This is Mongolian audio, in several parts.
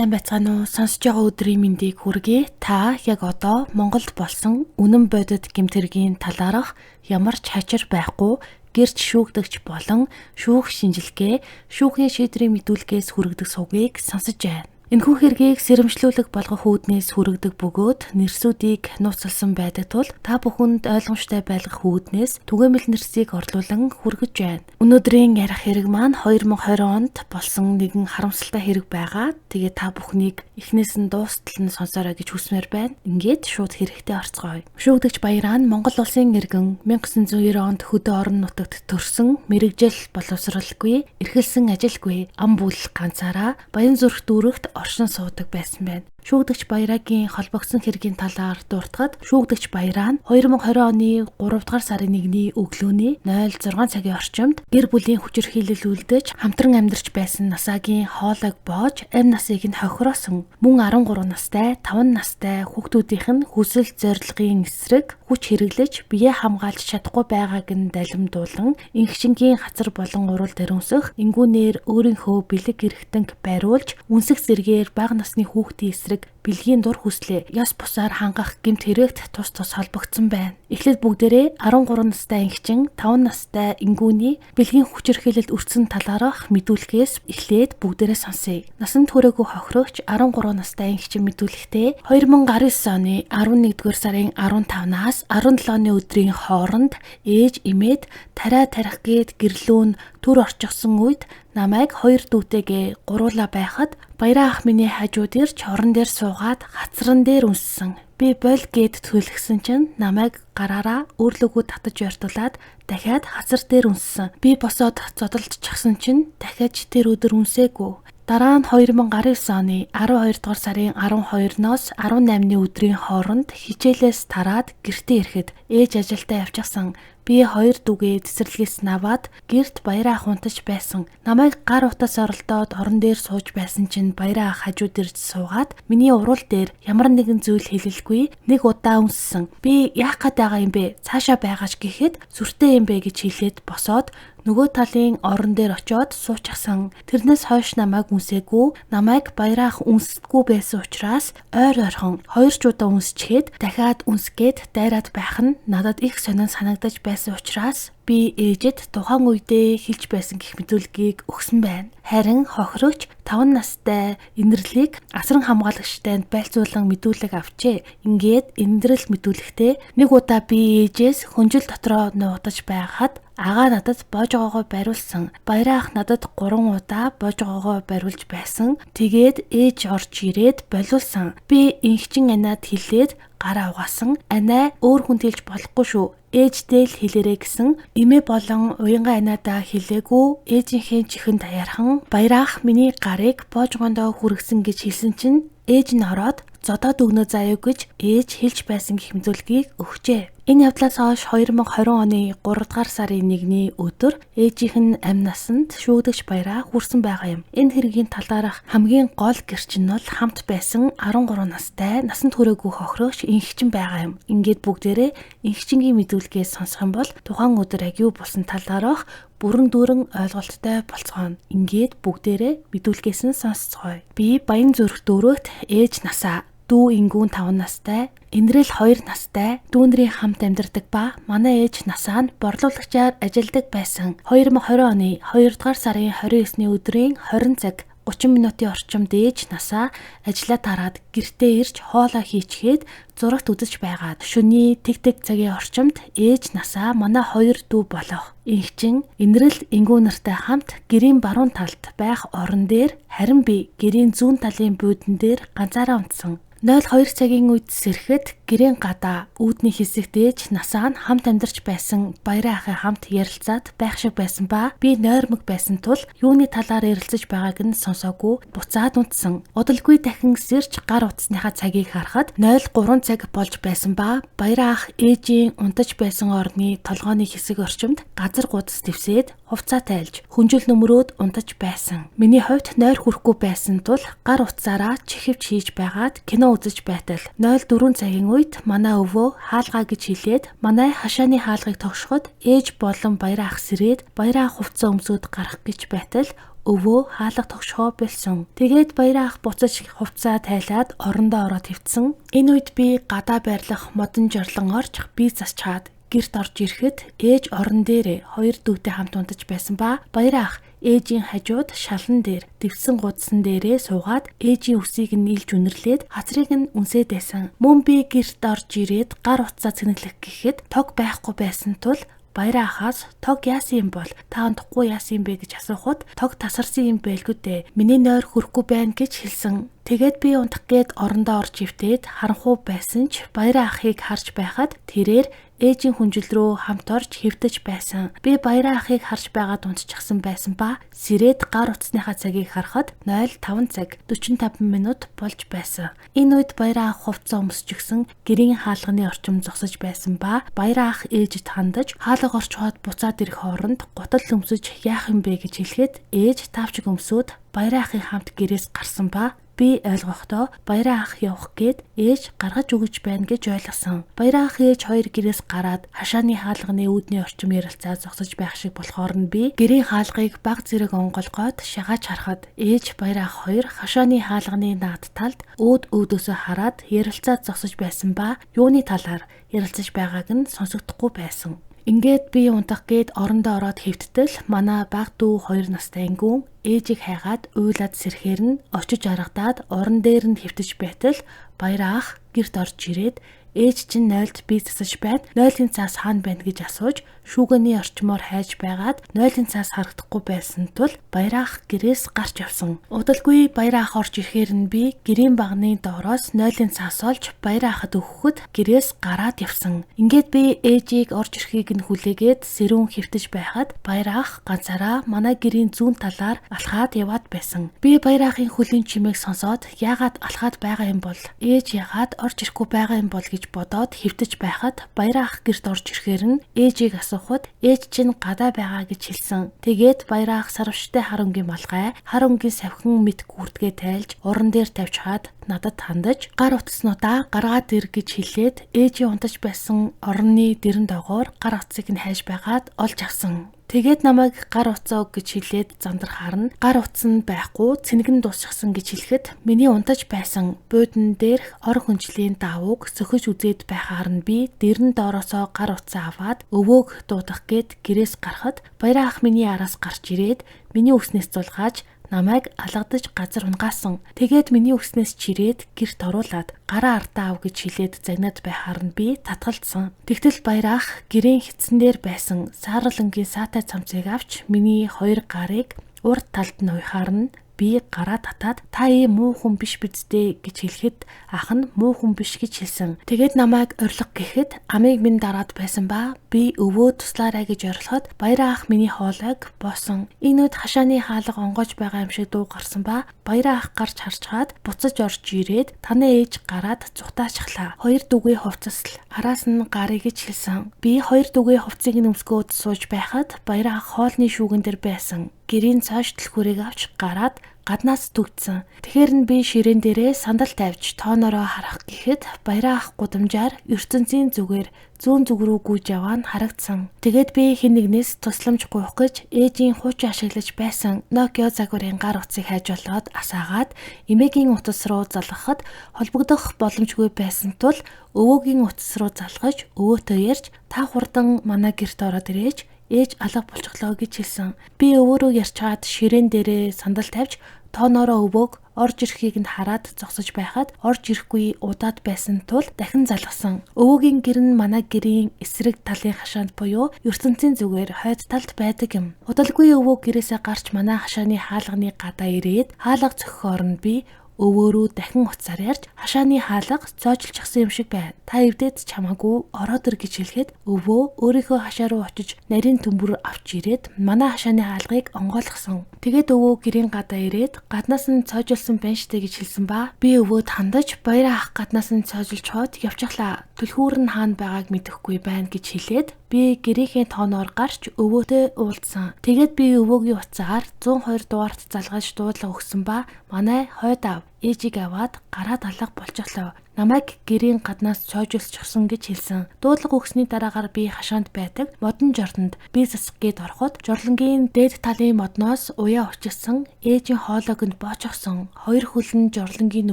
Сайн байцгаана уу? Сонсож байгаа өдрийн мэндийг хүргэе. Та яг одоо Монголд болсон үнэн бодит гэмт хэргийн талаарх ямар ч хачир байхгүй гэрч шүүгдэгч болон шүүх шинжилгээ, шүүхийн шийдвэрийн мэдүүлгээс хүргэдэг сувгийг сонсож байна. Энэхүү хэргийг сэрэмжлүүлэг болгох үүднээс хүргэдэг бөгөөд нэрсүүдийг нууцласан байдаг тул та бүхэнд ойлгомжтой байлгах үүднээс түгээмэл нэрсийг орлуулан хүргэж байна. Өнөөдрийн ярих хэрэг маань 2020 онд болсон нэгэн харамсалтай хэрэг байгаа. Тэгээ та бүхнийг эхнээс нь дуустал нь сонсоорой гэж хүсмээр байна. Ингээд шууд хэрэгтээ орцгоё. Шүүгдэгч Баяраа нь Монгол улсын иргэн 1990 онд хөдөө орон нутагт төрсөн, мэргэжил боловсралгүй, эрхэлсэн ажилгүй, ам бүл ганцаараа Баян зүрх дүүрэгт оршин суудаг байсан байна. Шүүгдэгч Баяраагийн холбогдсон хэргийн талаар дуртахад шүүгдэгч Баяраа нь 2020 оны 3 дугаар сарын 1-ний өглөөний 06 цагийн орчимд гэр бүлийн хүчирхийлэл үлдэж хамтран амьдарч байсан насаагийн хоолойг боож амь насыг нь хохироосон. Мөн 13 настай, 5 настай хүүхдүүдийнх нь хүсэл зорилгын эсрэг хүч хэрэглэж биеэ хамгаалж чадахгүй байгааг нь далимдуулан инхшингийн хацар болон урал дээрүнсэх энгүүнээр өөрийнхөө бэлэг эрхтэнг бариулж үнсэх зэргээр бага насны хүүхдийн эсрэг бэлгийн дур хүслээ ёс бусаар хангах гэмт хэрэгт тус тус холбогдсон байна. Эхлээд бүгдээрээ 13 настай ангичин 5 настай энгүүний бэлгийн хүчирхийлэлд өртсөн талаарх мэдүүлгээс эхлээд бүгдээрээ сонсъё. Насанд хүрээгүй хохирогч 13 настай ангичин мэдүүлэхдээ 2019 оны 11-р сарын 15-наас 17-ны өдрийн хооронд ээж эмээд тариа тарих гээд гэрлүүн төр орчихсон үед намайг хоёр дүүтэйгээ гуруула байхад Баяраа ах миний хажууд ирж орон дээр суугаад хацран дээр үнссэн. Би боль гээд төлгсөн чинь намайг гараараа өөрлөгөө татаж ойртуулад дахиад хацар дээр үнссэн. Би босоод зодолдчихсан чинь дахиад тэр өдөр үнсээгүй. Дараа нь 2019 оны 12 дугаар сарын 12-ноос 18-ны өдрийн хооронд хичээлээс тараад гэртээ ирэхэд ээж ажилдаа явчихсан. Би хоёр дүүгээ цэцэрлэгээс наваад гэрт Баяраа ах унтаж байсан. Намайг гар утас оролдоод орон дээр сууж байсан чинь Баяраа ах хажууд ирж суугаад миний уруул дээр ямар нэгэн зүйл хэлэлгүй нэг удаа үнссэн. Би яах гээд байгаа юм бэ? Цаашаа байгаач гэхэд сүртэй юм бэ гэж хэлээд босоод нөгөө талын орон дээр очиод суучихсан. Тэрнээс хойш намайг үнсээгүй. Намайг Баяраа ах үнсдэггүй байсан учраас ойр ойрхон хоёр ч удаа үнсчихэд дахиад үнсгээд дайраад байх нь надад их сонин санагдаж байсан учраас би ээжэд тухайн үедээ хэлж байсан гэх мэдүүлгийг өгсөн байна. Харин хохирогч 5 настай Инэрлийг асран хамгаалагчтай байлцуулан мэдүүлэг авчээ. Ингээд Инэрл мэдүүлэхдээ нэг удаа би ээжээс хөнжил дотроо нуугдаж байхад агаа надад боожгоогоо бариулсан. Баяраа ах надад 3 удаа боожгоогоо бариулж байсан. Тэгээд ээж орж ирээд болиулсан. Би инхчин аниад хэлээд гараа угаасан. Анаа өөр хүнд хэлж болохгүй шүү. Ээждээ л хэлээрэй гэсэн эмээ болон уянга анаадаа хэлээгүй. Ээжийнхээ чихэн даяархан Баяраа ах миний гарыг боожгоондоо хүргэсэн гэж хэлсэн чинь ээж нь ороод зодоод өгнө заяа гэж ээж хэлж байсан гэх мэдүүлгийг өгчээ. Энэ явдлаас хойш 2020 оны 3 дугаар сарын 1-ний өдөр ээжийнх нь амь насанд шүүгдэгч Баяраа хүрсэн байгаа юм. Энэ хэргийн талаарх хамгийн гол гэрчин нь бол хамт байсан 13 настай насанд хүрээгүй хохирогч инхчин байгаа юм. Ингээд бүгдээрээ инхчингийн мэдүүлгээс сонсох юм бол тухайн өдөр яг юу болсон талаарх бүрэн дүүрэн ойлголттой болцгооно. Ингээд бүгдээрээ мэдүүлгээс нь сонсцгоё. Би Баян зүрх дүүрэгт ээж насаа дүү ингүүн 5 настай, Инрэл 2 настай, дүү нарын хамт амьдардаг ба манай ээж насаа нь борлуулагчаар ажилладаг байсан. 2020 оны 2 дугаар сарын 29-ний өдрийн 20 цаг 30 минутын орчимд ээж насаа ажлаа тараад гэртээ ирж хоолоо хийчихэд зурагт үзэж байгаад шөнийн тэг цагийн орчимд ээж насаа манай хоёр дүү болох инхчин Инэрэл ингүү нартай хамт гэрийн баруун талд байх орон дээр харин би гэрийн зүүн талын буудан дээр ганцаараа унтсан. 02 цагийн үед сэрэхэд гэрийн гадаа үүдний хэсэгт ээж насаа нь хамт амьдарч байсан Баяраа ахын хамт ярилцаад байх шиг байсан ба би нойрмог байсан тул юуны талаар ярилцаж байгааг нь сонсоогүй буцаад унтсан. Удалгүй дахин сэрч гар утасныхаа цагийг харахад 03 цаг болж байсан ба Баяраа ах ээжийн унтаж байсан орны толгойн хэсэг орчимд газар гудас твсээд хувцаа тайлж хөнжил нөмрөөд унтаж байсан. Миний хувьд нойр хүрэхгүй байсан тул гар утсаараа чихвч хийж байгаад кино үзэж байтал 04 цагийн үед манай өвөө хаалгаа гэж хэлээд манай хашааны хаалгыг тогшоход ээж болон Баяраа ах сэрээд Баяраа ах хувцас өмсөөд гарах гэж байтал өвөө хаалга тогшхоо болсон. Тэгээд Баяраа ах буцаж хувцаа тайлаад орондоо ороод хэвтсэн. Энэ үед би гадаа байрлах модон жорлон орж бие засчаад гэрт орж ирэхэд ээж орон дээрээ хоёр дүүтэй хамт унтаж байсан ба Баяраа ах ээжийн хажууд шалан дээр дэвсэн гудсан дээрээ суугаад ээжийн үсийг нь илж үнэрлээд хацрыг нь үнсээд байсан. Мөн би гэрт орж ирээд гар утсаа цэнэглэх гэхэд тог байхгүй байсан тул Баяраа ахаас тог яасан юм бол та унтахгүй яасан юм бэ гэж асуухад тог тасарсан юм байлгүй дээ. Миний нойр хөрөхгүй байна гэж хэлсэн. Тэгээд би унтах гээд орондоо орж ивтээд харанхуй байсан ч Баяраа ахыг харж байхад тэрээр ээжийн хүнжил рүү хамт орж хэвтэж байсан. Би Баяраа ахыг харж байгаад унтчихсан байсан ба сэрээд гар утасныхаа цагийг харахад 05 цаг 45 минут болж байсан. Энэ үед Баяраа ах хувцас өмсчихсэн гэрийн хаалганы орчим зогсож байсан ба Баяраа ах ээжид хандаж хаалга орчхоод буцаад ирэх хооронд гутал өмсөж яах юм бэ гэж хэлэхэд ээж таавчиг өмсөөд Баяраа ахын хамт гэрээс гарсан ба би ойлгохдоо Баяраа ах явах гээд ээж гаргаж өгөж байна гэж ойлгосон. Баяраа ах ээж хоёр гэрээс гараад хашааны хаалганы үүдний орчим ярилцаа зогсож байх шиг болохоор нь би гэрийн хаалгыг баг зэрэг онгойлгоод шагааж харахад ээж Баяраа ах хоёр хашааны хаалганы наад талд өөд өөдөөсөө хараад ярилцаа зогсож байсан ба юуны талаар ярилцаж байгааг нь сонсогдохгүй байсан. Ингээд би унтах гээд орондоо ороод хэвттэл манай баг дүү 2 настай ангиун ээжийг хайгаад уйлаад сэрэхээр нь очиж аргадаад орон дээр нь хэвтэж байтал Баяраа ах гэрт орж ирээд ээж чинь 0-д би засаж байна. 0-ын цаас хаана байна гэж асууж шүүгэний орчмоор хайж байгаад 0-ын цаас харагдахгүй байсан тул Баяраа ах гэрээс гарч явсан. Удалгүй Баяраа ах орж ирэхээр нь би гэрийн багны доороос 0-ын цаас олж Баяраа ахад өгөхөд гэрээс гараад явсан. Ингээд би ээжийг орж ирэхийг нь хүлээгээд сэрүүн хэвтэж байхад Баяраа ах ганцаараа манай гэрийн зүүн талаар алхаад яваад байсан. Би Баяраа ахын хөлийн чимээг сонсоод яагаад алхаад байгаа юм бол ээж яагаад орж ирэхгүй байгаа юм бол гэж бодоод хэвтэж байхад Баяраа ах гэрт орж ирэхээр нь ээжийг асуухад ээж чинь гадаа байгаа гэж хэлсэн. Тэгээд Баяраа ах сарвчтай хар өнгийн малгай, хар өнгийн савхин мэт гүрдгээ тайлж уран дээр тавьчихад надад хандаж гар утаснуудаа гаргаад ир гэж хэлээд ээжийн унтаж байсан орны дэрэн доогоор гар утсыг нь хайж байгаад олж авсан. Тэгээд намайг гар утсаа өг гэж хэлээд зандрахаар нь гар утас нь байхгүй цэнэг нь дуусчихсан гэж хэлэхэд миний унтаж байсан буудан дээрх ор хүнжлийн давууг сөхөж үзээд байхаар нь би дэрэн доороосоо гар утсаа аваад өвөөг дуудах гээд гэрээс гарахад Баяраа ах миний араас гарч ирээд миний үснээс зулгааж намайг алгадаж газар унгаасан. Тэгээд миний үснээс чирээд гэрт оруулаад гараа артаа ав гэж хэлээд загнаад байхаар нь би татгалцсан. Тэгтэл Баяраа ах гэрийн хитсэн дээр байсан саарал өнгийн саатай цамцыг авч миний хоёр гарыг урд талд нь уяхаар нь би гараа татаад та ийм муу хүн биш биз дээ гэж хэлэхэд ах нь муу хүн биш гэж хэлсэн. Тэгээд намайг орилго гэхэд амийг минь дараад байсан ба би өвөө туслаарай гэж орилоход Баяраа ах миний хоолойг боосон. Энэ үед хашааны хаалга онгойж байгаа юм шиг дуу гарсан ба Баяраа ах гарч харчгаад буцаж орж ирээд танай ээж гараад зүхтаачихлаа. Хоёр дүүгээ хувцасл араас нь гарыг гэж хэлсэн. Би хоёр дүүгээ хувцсыг нь өмсгөөд сууж байхад Баяраа ах хоолны шүүгэн дээр байсан. Гэрийн цааш түлхүүрийг авч гараад гаднаас түгдсэн. Тэгэхээр нь би ширээн дээрээ сандал тавьж тоонороо харах гэхэд Баяраа ах гудамжаар ертөнцийн зүгээр зүүн зүг рүү гүйж яваа нь харагдсан. Тэгээд би хэн нэгнээс тусламж гуйх гэж ээжийн хуучин ашиглаж байсан Nokia загварын гар утсыг хайж олоод асаагаад эмээгийн утас руу залгахад холбогдох боломжгүй байсан тул өвөөгийн утас руу залгаж өвөөтэй ярьж та хурдан манай гэрт ороод ирээч ээж алга болчихлоо гэж хэлсэн. Би өвөөрөө ярьчаад ширээн дээрээ сандал тавьж тоонороо өвөөг орж ирэхийг нь хараад зогсож байхад орж ирэхгүй удаад байсан тул дахин залгасан. Өвөөгийн гэр нь манай гэрийн эсрэг талын хашаанд буюу ертөнцийн зүгээр хойд талд байдаг юм. Удалгүй өвөө гэрээсээ гарч манай хашааны хаалганы гадаа ирээд хаалга цохихоор нь би өвөөрөө дахин утсаар ярьж хашааны хаалга цоожилчихсан юм шиг байна. Та эвдээд ч хамаагүй ороод ир гэж хэлэхэд өвөө өөрийнхөө хашаа руу очиж нарийн төмбөр авч ирээд манай хашааны хаалгыг онгойлгосон. Тэгээд өвөө гэрийн гадаа ирээд гаднаас нь цоожилсан байна штэ гэж хэлсэн ба би өвөөд хандаж Баяраа ах гаднаас нь цоожилж хойд явчихлаа. Түлхүүр нь хаана байгааг мэдэхгүй байна гэж хэлээд би гэрийнхээ тооноор гарч өвөөтэй уулзсан. Тэгээд би өвөөгийн утсаар 102 дугаарт залгаж дуудлага өгсөн ба манай хойд аав ээжийг аваад гараад алга болчихлоо. Намайг гэрийн гаднаас цоожуулчихсан гэж хэлсэн. Дуудлага өгсөний дараагаар би хашаанд байдаг модон жордонд би засах гээд ороход жорлонгийн дээд талын модноос уяа учирсан ээжийн хоолойг нь боочсон. Хоёр хөл нь жорлонгийн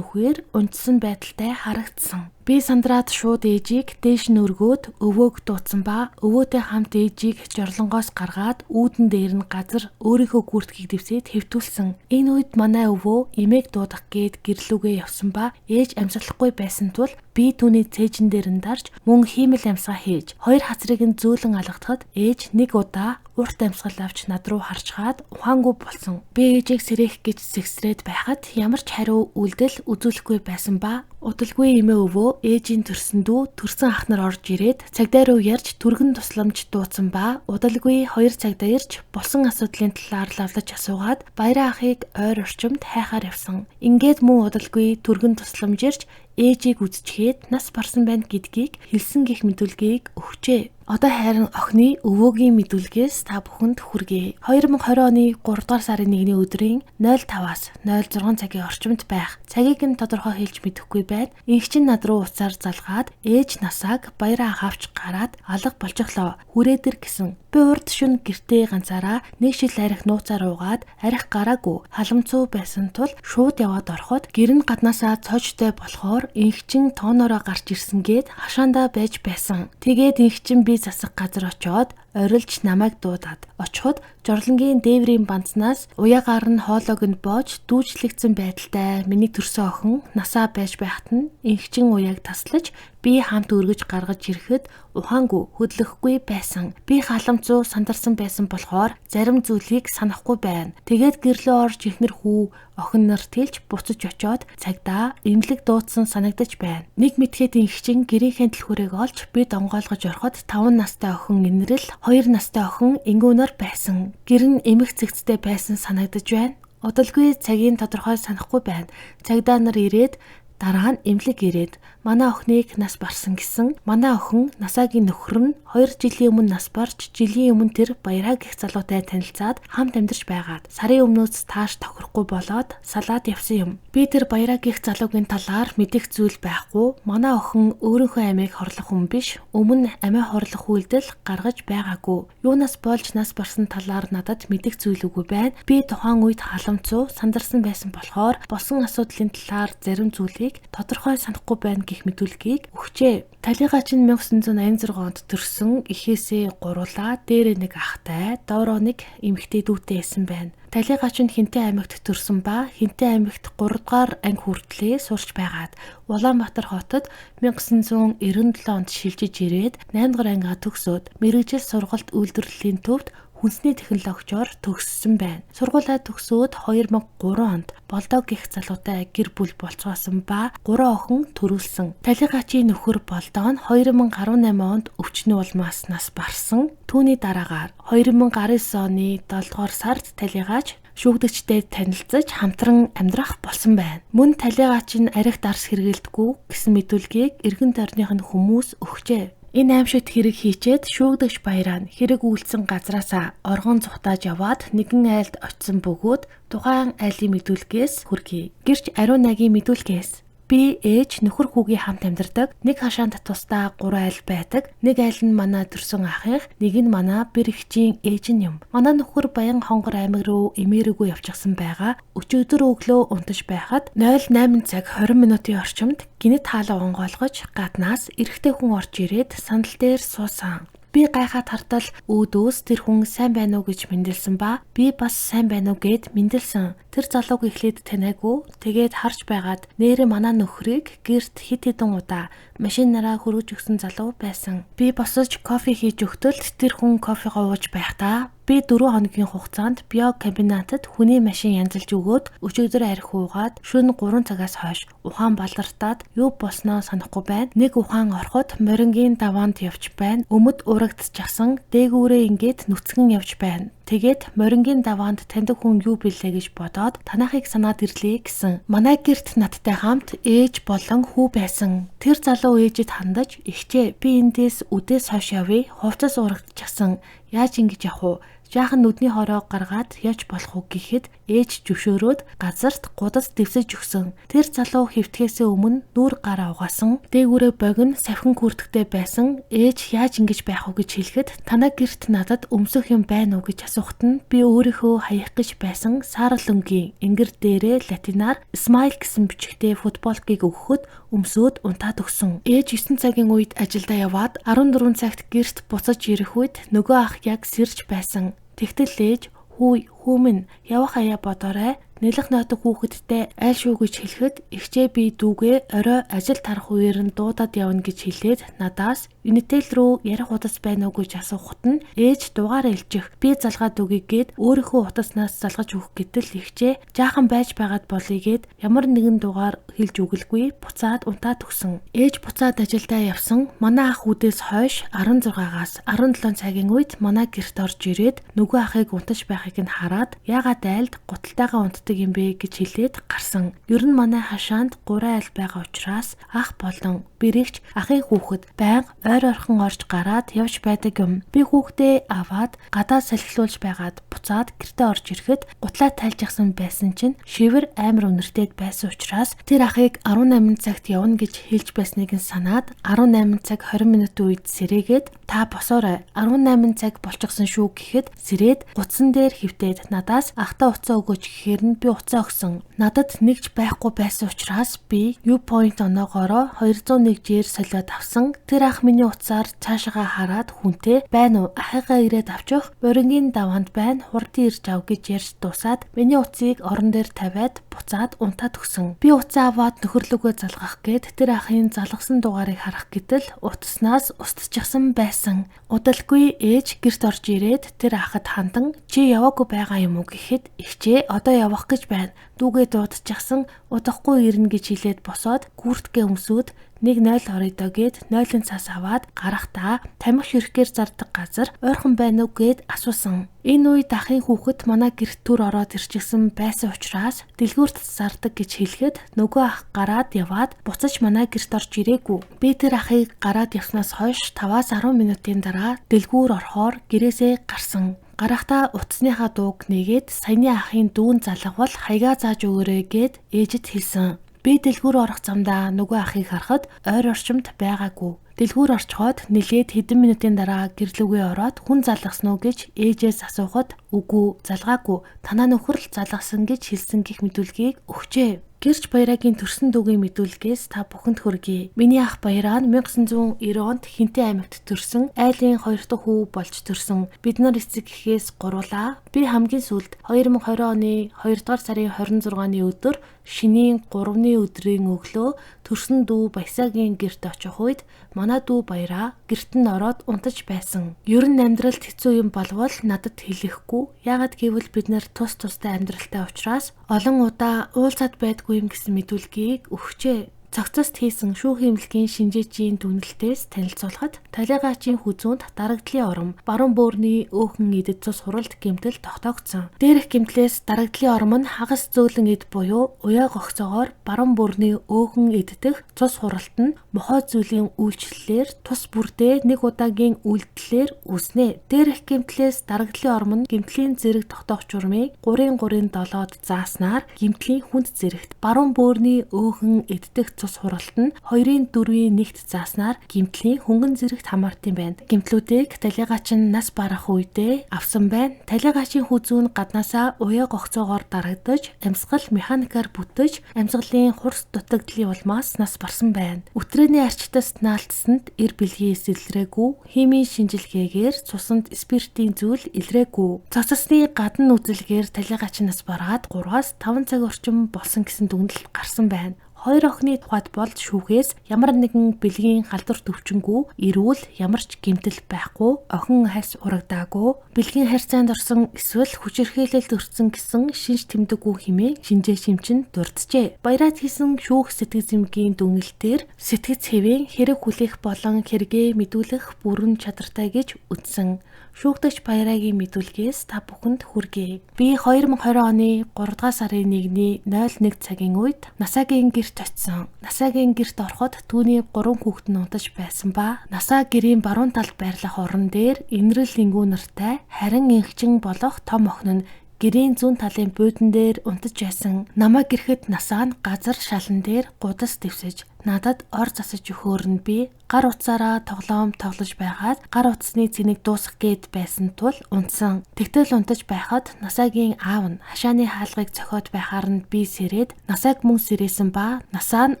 нүхээр унтсан байдалтай харагдсан. Би сандраад шууд ээжийг дээш нь өргөөд өвөөг дуудсан ба өвөөтэй хамт ээжийг жорлонгоос гаргаад үүдэн дээр нь газар өөрийнхөө гүртгийг дэвсээд хэвтүүлсэн. Энэ үед манай өвөө эмээг дуудах гээд гэрлүүгээ явсан ба ээж амьсгалахгүй байсан тул би түүний цээжин дээр нь дарж мөн хиймэл амьсгаа хийж хоёр хацрыг нь зөөлөн алгадахад ээж нэг удаа урт амьсгал авч над руу харчгаад ухаангүй болсон. Би ээжийг сэрээх гэж сэгсрээд байхад ямар ч хариу үйлдэл үзүүлэхгүй байсан ба удалгүй эмээ өвөө ээжийн төрсөн дүү төрсөн ах нар орж ирээд цагдаа руу ярьж түргэн тусламж дуудсан ба удалгүй 2 цагдаа ирж болсон асуудлын талаар лавлаж асуугаад Баяраа ахыг ойр орчимд хайхаар явсан. Ингээд мөн удалгүй түргэн тусламж ирж ээжийг үзчихээд нас барсан байна гэдгийг хэлсэн гих мэдүүлгийг өгчээ. Одоо харин охины өвөөгийн мэдүүлгээс та бүхэнд хүргэе. 2020 оны 3 дугаар сарын 1-ний өдрийн 05-аас 06 цагийн орчимд байх. Цагийг нь тодорхой хэлж мэдэхгүй байна. Инх чинь над руу уцаар залгаад ээж насааг Баяраа ах авч гараад алга болчихлоо. Хүрээдэр гэсэн. Би урд шөнө гэртээ ганцаараа нэг шил арх нууцаар уугаад арх гараагүй халамцуу байсан тул шууд яваад ороход гэр нь гаднаасаа цоожтой болохоор инх чин тоонороо гарч ирсэн гээд хашаандаа байж байсан. Тэгээд инх чин би засах газар очиод орилж намайг дуудаад очиход жорлонгийн дээврийн банцнаас уяагаар нь хоолойг нь боож дүүжлэгдсэн байдалтай миний төрсөн охин насаа байж байхад нь инхчин уяаг таслаж би хамт өргөж гаргаж ирэхэд ухаангүй хөдлөхгүй байсан. Би халамцуу сандарсан байсан болохоор зарим зүйлийг санахгүй байна. Тэгээд гэрлөө орж эхнэр хүү охин нарт хэлж буцаж очиод цагдаа эмнэлэг дуудсан санагдаж байна. Нэг мэдхэд инхчин гэрийнхээ түлхүүрийг олж бид онгойлгож ороход 5 настай охин инрэл 2 настай охин ингүүнээр байсан. Гэр нь эмх цэгцтэй байсан санагдаж байна. Удалгүй цагийн тодорхой санахгүй байна. Цагдаа нар ирээд дараа нь эмнэлэг ирээд манай охиныг нас барсан гэсэн. Манай охин насаагийн нөхөр нь 2 жилийн өмнө нас барч жилийн өмнө тэр Баяраа гэх залуутай танилцаад хамт амьдарч байгаад сарын өмнөөс тааш тохирохгүй болоод салаад явсан юм. Би тэр Баяраа гэх залуугийн талаар мэдэх зүйл байхгүй. Манай охин өөрийнхөө амийг хорлох хүн биш. Өмнө амиа хорлох үйлдэл гаргаж байгаагүй. Юунаас болж нас барсан талаар надад мэдэх зүйл үгүй байна. Би тухайн үед халамцуу сандарсан байсан болохоор болсон асуудлын талаар зарим зүйлийг тодорхой санахгүй байна гэх мэдүүлгийг өгчээ. Талигач нь 1986 онд төрсөн, эхээсээ гуруулаа, дээрээ нэг ахтай, доороо нэг эмэгтэй дүүтэй байсан байна. Талигач нь Хинтээ аймагт төрсөн ба Хинтээ аймагт 3 дугаар анги хүртлээ сурч байгаад Улаанбаатар хотод 1997 онд шилжиж ирээд 8 дугаар ангиа төгсөөд мэргэжил сургалт үйлдвэрлэлийн төвд хүнсний технологичоор төгссөн байна. Сургуулаа төгсөөд 2003 онд Болдог гэх залуутай гэр бүл болцоосон ба 3 охин төрүүлсэн. Талигачийн нөхөр Болдоо нь 2018 онд өвчний улмаас нас барсан. Түүний дараагаар 2019 оны 7 дугаар сард Талигач шүүгдэгчтэй танилцаж хамтран амьдрах болсон байна. Мөн Талигач нь арх дарс хэрэглэдэггүй гэсэн мэдүүлгийг эргэн тойрных нь хүмүүс өгчээ. Энэ аимшигт хэрэг хийчээд шүүгдэгч Баяраа нь хэрэг үйлдсэн газраасаа оргон зугатааж яваад нэгэн айлд очисон бөгөөд тухайн айлын мэдүүлгээс хүргэе. Гэрч Ариун нагийн мэдүүлгээс би ээж нөхөр хүүгийн хамт амьдардаг. Нэг хашаанд тусдаа 3 айл байдаг. Нэг айл нь манай төрсөн ахынх, нэг нь манай бэр эгчийн ээж нь юм. Манай нөхөр Баян хонгор аймаг руу эмээрэггүй явчихсан байгаа. Өчигдөр өглөө унтаж байхад 08 цаг 20 минутын орчимд гинэт хаалга онгойлгож гаднаас эрэгтэй хүн орж ирээд сандал дээр суусан. Би гайхаад хартал үүдөөс тэр хүн сайн байна уу гэж мэндэлсэн ба би бас сайн байна уу гэд мэндэлсэн. Тэр залууг эхлээд таниагүй. Тэгээд харж байгаад нээрээ манай нөхрийг гэрт хэд хэдэн удаа машинаараа хөргөж өгсөн залуу байсан. Би босож кофе хийж өгтөл тэр хүн кофегоо ууж байхдаа би 4 хоногийн хугацаанд биокомбинатад хүний машин янзалж өгөөд өчигдөр арх уугаад шөнө 3 цагаас хойш ухаан балартаад юу болсноо санахгүй байна. Нэг ухаан ороход морингийн даваанд явж байна. Өмд урагдчихсан, дээгүүрээ ингээд нүцгэн явж байна. Тэгээд морингийн даваанд таньдаг хүн юу билээ гэж бодоод танахыг санаад ирлээ гэсэн. Манай гэрт надтай хамт ээж болон хүү байсан. Тэр залуу ээжэд хандаж "Эгчээ, би эндээс үдээс хойш явъя. Хувцас урагдчихсан. Яаж ингэж явах вэ? Жаахан нүдний хороо гаргаад явж болох уу гэхэд ээж зөвшөөрөөд газарт гудас дэвсэж өгсөн. Тэр залуу хэвтгэхээсээ өмнө нүүр гараа угаасан. Дээгүүрээ богино савхин күрдэгтэй байсан. Ээж яаж ингэж байх вэ гэж хэлэхэд танаа гэрт надад өмсөх юм байна уу гэж асуухад нь би өөрийнхөө хаях гэж байсан саарал өнгийн энгэр дээрээ латинаар smile гэсэн бичгтэй футболкийг өгөхөд өмсөөд унтаад өгсөн. Ээж 9 цагийн үед ажилдаа яваад 14 цагт гэрт буцаж ирэх үед нөгөө ах яг сэрж байсан. Тэгтэл ээж хүү минь явах аяа бодоорой. Нэлэх нойтог хүүхэдтэй айл шүү гэж хэлэхэд эгчээ би дүүгээ орой ажил тарах үеэр нь дуудаад явна гэж хэлээд надаас Unitel рүү ярих утас байна уу гэж асуухад нь ээж дугаар илжих би залгаад өгье гээд өөрийнхөө утаснаас залгаж өгөх гэтэл эгчээ жаахан байж байгаад болъё гээд ямар нэгэн дугаар хэлж өгөлгүй буцаад унтаад өгсөн. Ээж буцаад ажилдаа явсан. Манай ах үүдээс хойш 16-аас 17 цагийн үед манай гэрт орж ирээд нөгөө ахыг унтаж байхыг нь хараад яагаад айлд гуталтайгаа унтдаг юм бэ гэж хэлээд гарсан. Ер нь манай хашаанд 3 айл байгаа учраас ах болон бэрэгч ахын хүүхэд байнга ойр ойрхон орж гараад явж байдаг юм. Би хүүхдээ аваад гадаа салхилуулж байгаад буцаад гэртээ орж ирэхэд гутлаа тайлжчихсан байсан чинь шивэр амар үнэртэд байсан учраас тэр ахыг 18 цагт явна гэж хэлж байсныг нь санаад 18 цаг 20 минутын үед сэрээгээд та босоорой 18 цаг болчихсон шүү гэхэд сэрээд гутсан дээр хэвтээд надаас ахтаа утсаа өгөөч гэхээр нь би утсаа өгсөн. Надад нэгж байхгүй байсан учраас би U-point оноогоороо 201-ээр солиод авсан. Тэр ах миний утсаар цаашаага хараад хүнтэй байна уу? Ахыгаа ирээд авчих. Борингийн даваанд байна. Хурдан ирж ав гэж ярьж дуусаад миний утсыг орон дээр тавиад буцаад унтаад өгсөн. Би утсаа аваад нөхөрлөгөө залгах гээд тэр ахын залгасан дугаарыг харах гэтэл утаснаас устчихсан байсан. Удалгүй ээж гэрт орж ирээд тэр ахад хандан чи яваагүй байгаа юм уу гэхэд эгчээ одоо явах гэж байна. Дүүгээ дуудчихсан удахгүй ирнэ гэж хэлээд босоод гүртгэ өмсөөд 1-0 орё доо гээд 0-ын цаас аваад гарахдаа тамхи ширхгээр зардаг газар ойрхон байна уу гэд асуусан. Энэ үед ахын хүүхэд манай гэрт түр ороод ирчихсэн байсан учраас дэлгүүрт зардаг гэж хэлэхэд нөгөө ах гараад яваад буцаж манай гэрт орж ирээгүй. Би тэр ахыг гараад явснаас хойш 5-аас 10 минутын дараа дэлгүүр орохоор гэрээсээ гарсан. Гарахдаа утасныхаа дууг нэгээд саяны ахын дүүн залгавал хаягаа зааж өгөөрэй гэд ээжэд хэлсэн. Би дэлгүүр орох замдаа нөгөө ахыг харахад ойр орчимд байгаагүй. Дэлгүүр орчхоод нилээд хэдэн минутын дараа гэрлүүгээ ороод хүн залгасан уу гэж ээжээс асуухад үгүй залгаагүй танаа нөхөр л залгасан гэж хэлсэн гэх мэдүүлгийг өгчээ. Гэрч Баяраагийн төрсөн дүүгийн мэдүүлгээс та бүхэнд хүргэе. Миний ах Баяраа нь 1990 онд Хинтээ аймагт төрсөн, айлын 2 дахь хүү болж төрсөн. Бид нар эцэг эхээс гурвлаа. Би хамгийн сүүлд 2020 оны 2 дугаар сарын 26-ны өдөр шинийн 3-ны өдрийн өглөө төрсөн дүү Баясаагийн гэрт очих үед манай дүү Баяраа гэрт нь ороод унтаж байсан. Ер нь амьдралд хэцүү юм болвол надад хэлэхгүй. Яагаад гэвэл бид нар тус тустай амьдралтай учраас олон удаа уулзаад байдгүй юм гэсэн мэдүүлгийг өгчээ. Цогцост хийсэн шүүх эмнэлгийн шинжээчийн дүгнэлтээс танилцуулахад талигаачийн хүзүүнд дарагдлын ором, баруун бөөрийн өөхөн эдэд цус хуралд гэмтэл тогтоогдсон. Дээрх гэмтлээс дарагдлын ором нь хагас зөөлөн эд буюу уяа гогцоогоор баруун бөөрийн өөхөн эд дэх цус хуралт нь мохой зүйлийн үйлчлэлээр тус бүрдээ нэг удаагийн үйлдэлээр үүснэ. Дээрх гэмтлээс дарагдлын ором нь гэмтлийн зэрэг тогтоох журмыг 3-3-7-д зааснаар гэмтлийн хүнд зэрэгт, баруун бөөрийн өөхөн эд дэх цус хуралт нь 2-4-ийн 1-т зааснаар гэмтлийн хөнгөн зэрэгт хамаарт юм байна. Гэмтлүүдийг талигач нь нас барах үедээ авсан байна. Талигаачийн хүзүү нь гаднаасаа уяа гогцоогоор дарагдаж, амьсгал механикаар бүтэж, амьсгалын хурц дутагдлын улмаас нас барсан байна. Үтрээний арчтас наалтсанд эр бэлгийн эс илрээгүй, химийн шинжилгээгээр цуснд спиртийн зүйл илрээгүй. Цогцосны гадна үзэлгээр талигач нас бараад 3-5 цаг орчим болсон гэсэн дүгнэлт гарсан байна. Хоёр охины тухайд бол шүүхээс ямар нэгэн бэлгийн халдвар төвчөнгүй, эрүүл ямар ч гэмтэл байхгүй, охин хальс урагдаагүй, бэлгийн харьцаанд орсон эсвэл хүчирхийлэлд өртсөн гэсэн шинж тэмдэггүй хэмээн шинжээ шимчин дурджээ. Баяраад хийсэн шүүх сэтгэц зэмгийн дүгнэлтээр сэтгэц хэвийн хэрэг хүлээх болон хэрэгээ мэдүүлэх бүрэн чадвартай гэж үзсэн. Шүүгдэгч Баярагийн мэдүүлгээс та бүхэнд хүргэе. Би 2020 оны 3 дугаар сарын 1-ний 01 цагийн үед Насагийн гэрт очисон. Насагийн гэрт ороход түүний 3 хүүхэд нь унтаж байсан ба Насаа гэрийн баруун талд байрлах орон дээр Инрэл Ингүү нартай харин инхчин болох том охин нь гэрийн зүүн талын буудан дээр унтаж байсан. Намайг ирэхэд Насаа нь газар шалан дээр гудас дэвсэж надад ор засаж өгөхөөр нь би гар утсаараа тоглоом тоглож байгаад гар утасны цэнийг дуусгах гээд байсан тул унтсан. Тэгтэл унтаж байхад Насагийн аав нь хашааны хаалгыг цохиод байхаар нь би сэрээд Насаг мөн сэрээсэн ба Насаа нь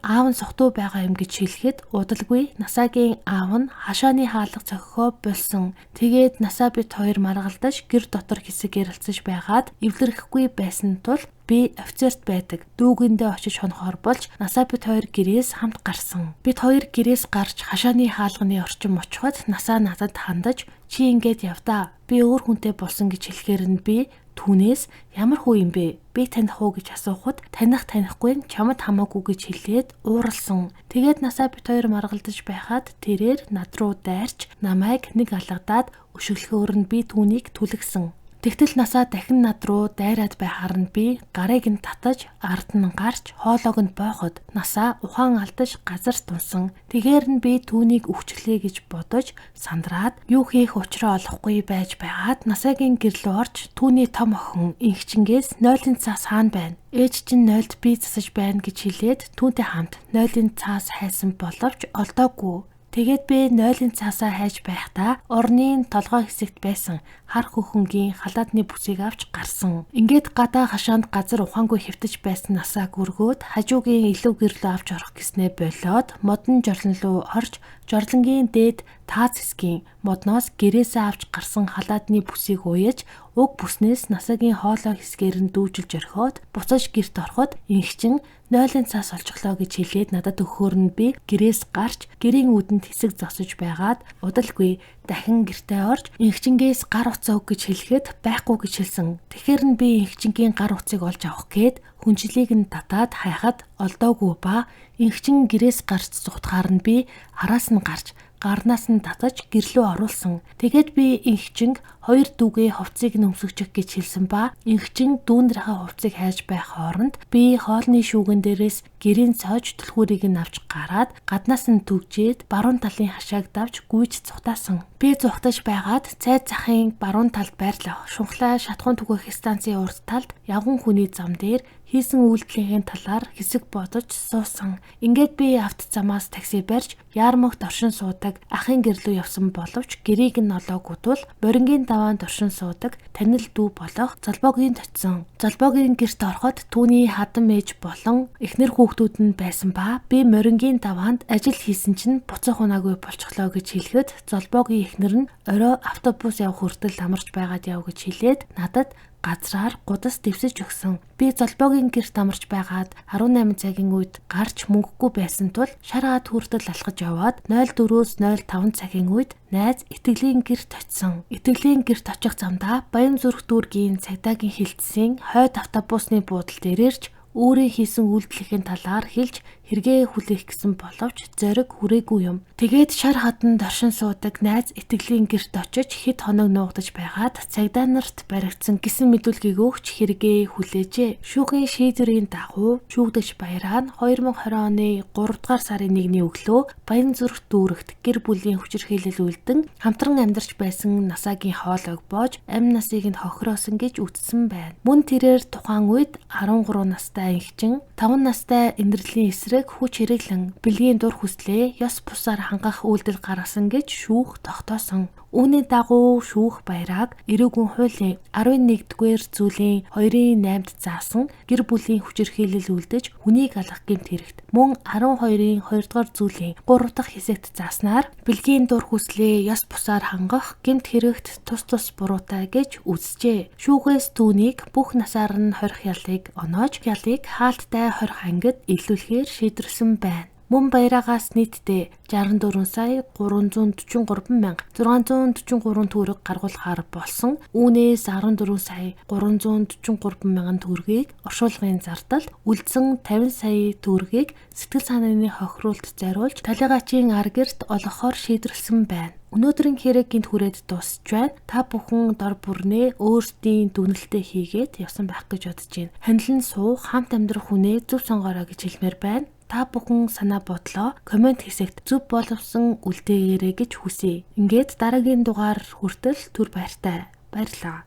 аав нь сохтуу байгаа юм гэж хэлэхэд удалгүй Насагийн аав нь хашааны хаалга цохихоо болсон. Тэгээд Насаа бид хоёр маргалдаж гэр дотор хэсэг ярилцаж байгаад эвлэрэхгүй байсан тул би офицерт байдаг дүүгэндээ очиж хонохоор болж Насаа бид хоёр гэрээс хамт гарсан. Бид хоёр гэрээс гарч хашааны хаалганы орчим очиход Насаа надад хандаж чи ингээд явдаа. Би өөр хүнтэй болсон гэж хэлэхээр нь би түүнээс ямар хүү юм бэ? Би таних уу гэж асуухад таних танихгүй нь чамд хамаагүй гэж хэлээд ууралсан. Тэгээд Насаа бид хоёр маргалдаж байхад тэрээр над руу дайрч намайг нэг алгадаад өшөглөхөөр нь би түүнийг түлэгсэн. Тэгтэл Насаа дахин над руу дайраад байхаар нь би гарыг нь татаж ард нь гарч хоолойг нь бооход Насаа ухаан алдаж газар тунсан. Тэгэхээр нь би түүнийг өвчлээ гэж бодож сандраад юу хийх учраа олохгүй байж байгаад Насагийн гэр рүү орж түүний том охин инхчингээс 0-ын цаас хаана байна? Ээж чинь 0-д би засаж байна гэж хэлээд түүнтэй хамт 0-ын цаас хайсан боловч олдоогүй. Тэгээд би 0-ын цаасаа хайж байхдаа орны толгой хэсэгт байсан хар хөхөнгийн халаатны бүсийг авч гарсан. Ингээд гадаа хашаанд газар ухаангүй хэвтэж байсан Насааг өргөөд хажуугийн илүү гэрлөө авч орох гэснээ болоод модон жорлон руу орж жорлонгийн дээд тааз хэсгийн модноос гэрээсээ авч гарсан халаатны бүсийг уяж уг бүснээс Насагийн хоолой хэсгээр нь дүүжилж орхиод буцаж гэрт ороход инхчин 0-ын цаас олчихлоо гэж хэлээд надад өгөхөөр нь би гэрээс гарч гэрийн үүдэнд хэсэг зогсож байгаад удалгүй дахин гэртээ орж инхчингээс гар утсаа өг гэж хэлэхэд байхгүй гэж хэлсэн. Тэгэхээр нь би инхчингийн гар утсыг олж авах гээд хүнчлийг нь татаад хайхад олдоогүй ба инхчин гэрээс гарч зугтахаар нь би араас нь гарч гарнаас нь татаж гэрлөө оруулсан. Тэгээд би инхчинг хоёр дүүгээ хувцсыг нь өмсгөчих гэж хэлсэн ба инхчин дүүнэрийнхээ хувцсыг хайж байх хооронд би хоолны шүүгэн дээрээс гэрийн цоож түлхүүрийг нь авч гараад гаднаас нь түгжээд баруун талын хашааг давж гүйж цухтаасан. Би зүхтаж байгаад цайд захын баруун талд байрлах шунхлаа шатхуун түгээх станцын урд талд явган хүний зам дээр хийсэн үйлдэлийнхээ талаар хэсэг бодож суусан. Ингээд би авто замаас такси барьж Яармагт оршин суудаг ахын гэр лүү явсан боловч гэрийг нь олоогүй тул Борингийн даваанд оршин суудаг танил дүү болох Золбоогийн очсон. Золбоогийн гэрт ороход түүний хадам ээж болон эхнэр хүүхдүүд нь байсан ба би Морингийн даваанд ажил хийсэн чинь буцах унаагүй болчихлоо гэж хэлэхэд Золбоогийн эхнэр нь орой автобус явах хүртэл амарч байгаад яв гэж хэлээд надад газраар гудас дэвсэж өгсөн. Би Золбоогийн гэрт амарч байгаад 18 цагийн үед гарч мөнгөгүй байсан тул шар хад хүртэл алхаж яваад 04-өөс 05 цагийн үед найз Итгэлийн гэрт очисон. Итгэлийн гэрт очих замдаа Баянзүрх дүүргийн цагдаагийн хилцсэн хойд автобусны буудал дээрэрч өөрийн хийсэн үйлдэлхийн талаар хэлж хэрэгээ хүлээх гэсэн боловч зориг хүрээгүй юм. Тэгээд шар хаданд оршин суудаг найз Итгэлийн гэрт очиж хэд хоног нуугдаж байгаад цагдаа нарт баригдсан гэсэн мэдүүлгийг өгч хэрэгээ хүлээжээ. Шүүхийн шийдвэрийн дагуу шүүгдэгч Баяраа нь 2020 оны 3 дугаар сарын 1-ний өглөө Баянзүрх дүүрэгт гэр бүлийн хүчирхийлэл үлдэн хамтран амьдарч байсан Насагийн хоолойг боож амь насыг нь хохироосон гэж үздсэн байна. Мөн тэрээр тухайн үед 13 настай инхчин 5 настай Инэрлийн эсрэг хүч хэрэглэн бэлгийн дур хүслээ ёс бусаар хангах үйлдэл гаргасан гэж шүүх тогтоосон. Үүний дагуу шүүх Баярааг эрүүгүн хуулийн 11-р зүйлийн 2-ын 8-д заасан гэр бүлийн хүчирхийлэл үлдэж хүнийг алах гэмт хэрэгт мөн 12-ын 2-р зүйлийн 3 дахь хэсэгт зааснаар бэлгийн дур хүслээ ёс бусаар хангах гэмт хэрэгт тус тус буруутай гэж үзжээ. Шүүхээс түүнийг бүх насаар нь хорих ялыг оноож ялыг хаалттай хорих ангид илүүлэхээр шийдвэрлсэн байна. Мөн баяраагаас нийтдээ 64 сая 343 мянга 643 төгрөг гаргуулахаар болсон. Үүнээс 14 сая 343 мянган төгрөгийг оршуулгын зардал, үлдсэн 50 сая төгрөгийг сэтгэл санааны хохируулт зориулж Талигаачийн Аргерт олгохоор шийдвэрлэсэн байна. Өнөөдрийн хэрэг гинт хүрээд дуусч байна. Та бүхэн дор бүрнээ өөрсдийн дүгнэлтээ хийгээд явсан байх гэж бодож байна. Ханилан суух, хамт амьдрах хүнээ зөв сонгоорой гэж хэлмээр байна. Та бүхэн санаа бодлоо комент хэсэгт зөв боловсон үлдээгээрэй гэж хүсье. Ингээд дараагийн дугаар хүртэл түр баяртай. Баярлалаа.